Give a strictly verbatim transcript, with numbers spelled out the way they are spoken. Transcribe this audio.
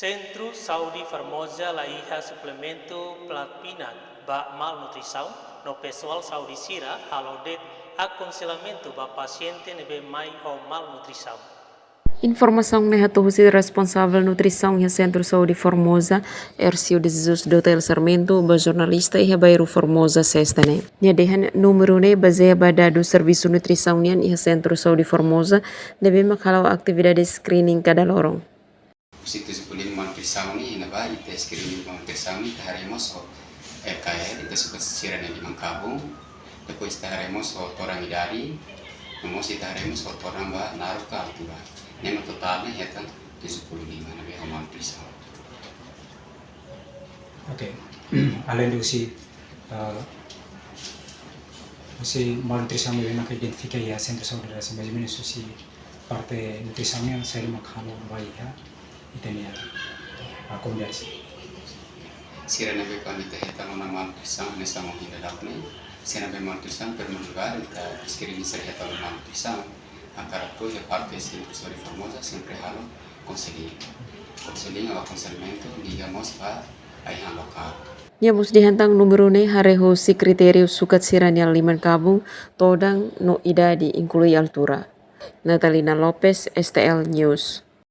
Sentru Saúde Formosa la iha suplementu Plat Peanut ba malnutrisaun, no pesoál saúde sira halo de'it akonselhamentu ba pasiente ne'ebé mai ho malnutrisaun. Informasaun ne'e hato'o husi responsavel nutrisaun iha Sentru Saúde Formosa, Ercio de Jesus Dotel Sarmento, ba jornalista iha bairru Formosa, Sesta ne'e. Nia dehan númeru ne'e bazeia ba dadus servisu nutrisaun nian iha Sentru Saúde Formosa, ne'ebé mak hala'o atividade screening kada loron. Husi tujuh puluh lima malnutrisaun ne'e, iha ne'ebá ita screening malnutrisaun ne'e, ita haree mós ho R K R, ita sukat sira-nia liman kabun, depois ita haree mós ho todan idade, no mós ita haree mós ho todan ba naruk ka altura. Ne'e mak totál ne'e hetan tujuh puluh lima ne'ebé ho malnutrisaun. Oke. Além de husi, eh, husi malnutrisaun ne'ebé mak identifika iha Sentru Saúde Dadasia, mais ou menus husi parte nutrisaun nian saida mak halo ba iha ita-nia, ah, komunidade sira? Sira ne'ebé kuandu ita hetan ona malnutrisaun, hanesan ohin daudauk ne'e, sira ne'ebé malnutrisaun, primeiru lugár, ita screening sira hetan ona malnutrisaun, agora iha parte Sentru Saúde Formosa sempre halo konsellu. Konsellu ou akonselhamentu liga mós ba ai-han lokál. Nia mós dehan tan númeru ne'e haree husi kritériu sukat sira-nia liman kabun, todan no idade, inklui altura. Natalina Lopes, S T L News.